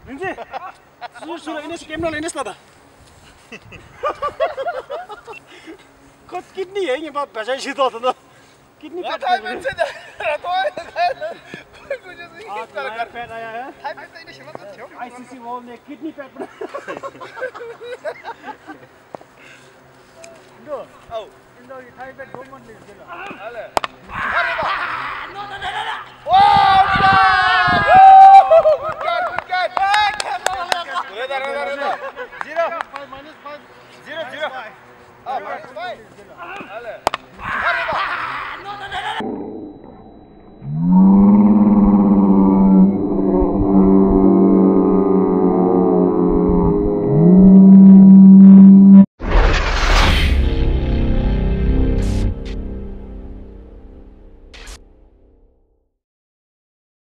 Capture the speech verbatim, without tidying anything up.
ཡིན་ཟེ། སུ་སུ་ལ་ཨི་ནེ་སི་ཀེམ་ར་ལ་ཨི་ནེ་སི་ལ་ད། ཁོ་ཀིད་ནི་ཡེ་ངེ་པ་བ་ཞ་ཞི་ཏོ་ཏོ་ནོ། ཀིད་ནི་པེད་ཏོ་ཡེ་ཚེ་ད་ར་ཏོ་ཡེ་ཁ་ཡེ་ཁོ་ཁོ་ཅེ་སི་ཨ་ཏོ་ཡེ་པེད་ཨ་ཡ་ཡ། ཐའི་པེད་ད་ཨི་ནེ་ཤི་ལ་ཏོ་ཆོ། ཨའི་སི་སི་ཝོལ་ནེ་ཀིད་ནི་པེད་པ། འགྲོ། ཨའོ། ཨིན་ཌོ་ཡི་ཐའི་པེད་གོ་མོན་ལི་ཟེར་ལ། ཨ་ལེ། ཨ་རེ་པ།